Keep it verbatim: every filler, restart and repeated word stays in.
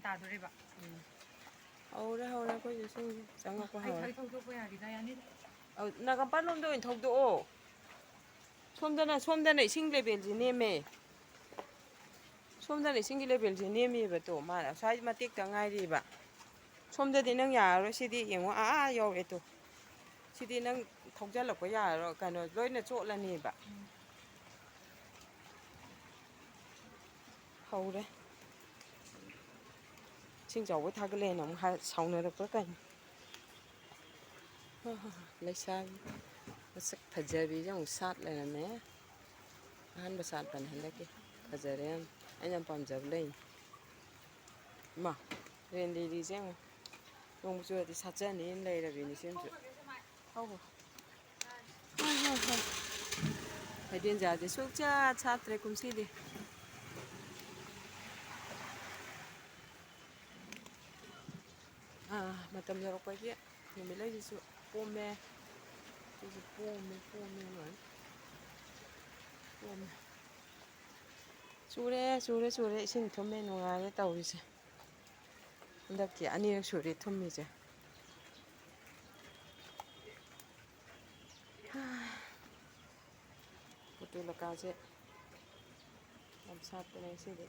ꯌꯥꯗꯣꯔꯤꯕ꯫ ꯎꯝ꯫ ꯍꯧꯔꯦ, ꯍꯧꯔꯦ, ꯑꯩꯈꯣꯏꯁꯨ ꯏꯁꯤꯡꯁꯦ ꯆꯪꯉꯛꯄ ꯑꯩ ꯍꯧꯔꯦ꯫ ꯒꯥꯔꯤ ꯊꯧꯗꯣꯛꯄ ꯌꯥꯈꯤꯗ ꯌꯥꯅꯤꯗ꯫ ꯑꯧ, ꯅꯥꯒꯥꯃꯄꯥꯜ ꯂꯣꯝꯗ ꯑꯣꯏꯅ ꯊꯧꯗꯣꯛꯑꯣ꯫ ꯁꯣꯝꯗꯅ, ꯁꯣꯝꯗꯅ ꯏꯁꯤꯡ ꯂꯦꯕꯦꯜꯁꯦ ꯅꯦꯝꯃꯦ꯫ ꯁꯣꯝꯗꯅ ꯏꯁꯤꯡꯒꯤ ꯂꯦꯕꯦꯜꯁꯦ ꯅꯦꯝꯃꯤꯕ ꯇꯣ, ꯃꯥꯅ ꯁ꯭ꯋꯥꯏ ꯃꯇꯦꯛꯇ ꯉꯥꯏꯔꯤꯕ꯫ ꯁꯣꯝꯗꯗꯤ ꯅꯪ ꯌꯥꯔꯔꯣꯏ, ꯁꯤꯗꯤ ꯌꯦꯡꯉꯣ, ꯑꯥ, ꯑꯥ ꯌꯧꯔꯦ ꯇꯣ꯫ ꯁꯤꯗꯤ ꯅꯪ ꯊꯧꯖꯤꯜꯂꯛꯄ ꯌꯥꯔꯔꯣꯏ, ꯀꯩꯅꯣ, ꯂꯣꯏꯅ ꯆꯣꯠꯂꯅꯦꯕ꯫ ꯎꯝ꯫ ꯍꯧꯔꯦ꯫ ꯏꯁꯤꯡ ꯆꯥꯎꯕ ꯊꯥꯒꯠꯂꯦꯅ ꯑꯃꯨꯛ ꯍꯥꯏ, ꯁꯥꯎꯅꯔꯛꯄ꯭ꯔꯥ ꯀꯩꯅꯣ? ꯂꯩꯁꯥꯕꯤ ꯃꯁꯛ ꯐꯖꯕꯤꯁꯦ ꯑꯃꯨꯛ ꯁꯥꯠ ꯂꯩꯔꯝꯃꯦ꯫ ꯑꯍꯥꯟꯕ ꯁꯥꯠꯄꯅꯦ ꯍꯟꯗꯛꯀꯤ꯫ ꯐꯖꯔꯦ ꯌꯥꯝ꯫ ꯑꯩꯅ ꯌꯥꯝ ꯄꯥꯝꯖꯕ ꯂꯩꯅꯤ꯫ ꯏꯃꯥ, ꯔꯦꯟ ꯂꯤꯂꯤꯁꯦ ꯌꯦꯡꯉꯣ꯫ ꯅꯣꯡ ꯆꯨꯔꯗꯤ ꯁꯥꯠꯆꯅꯤꯅ ꯂꯩꯔꯕꯤꯅꯤ ꯁꯤꯝꯁꯨ꯫ ꯍꯧ, ꯍꯧ꯫ ꯍꯣꯏ, ꯍꯣꯏ, ꯍꯣꯏ꯫ ꯍꯩꯗꯦꯟꯖꯥꯁꯦ ꯁꯨꯡꯁꯥꯠ ꯁꯥꯠꯇ꯭ꯔꯦ ꯀꯨꯝꯁꯤꯗꯤ꯫ ꯑꯥ, ꯃꯇꯝ ꯌꯧꯔꯛꯄꯒꯤ ꯅꯨꯃꯤꯠꯂꯩꯁꯤꯁꯨ ꯄꯣꯝꯃꯦ꯫ ꯁꯤꯁꯨ ꯄꯣꯝꯃꯦ, ꯄꯣꯝꯃꯦ ꯂꯣꯏꯅ꯫ ꯄꯣꯝꯃꯦ꯫ ꯆꯨꯔꯦ, ꯆꯨꯔꯦ, ꯆꯨꯔꯦ꯫ ꯏꯁꯤꯡ ꯊꯨꯝꯃꯦ, ꯅꯨꯡꯉꯥꯏꯔꯦ ꯇꯧꯔꯤꯁꯦ꯫ ꯍꯟꯗꯛꯀꯤ ꯑꯅꯤꯔꯛ ꯁꯨꯔꯦ ꯊꯨꯝꯃꯤꯁꯦ꯫ ꯄꯣꯇꯨꯂꯀꯥꯁꯦ ꯌꯥꯝ ꯁꯥꯠꯄꯅꯦ ꯉꯁꯤꯗꯤ꯫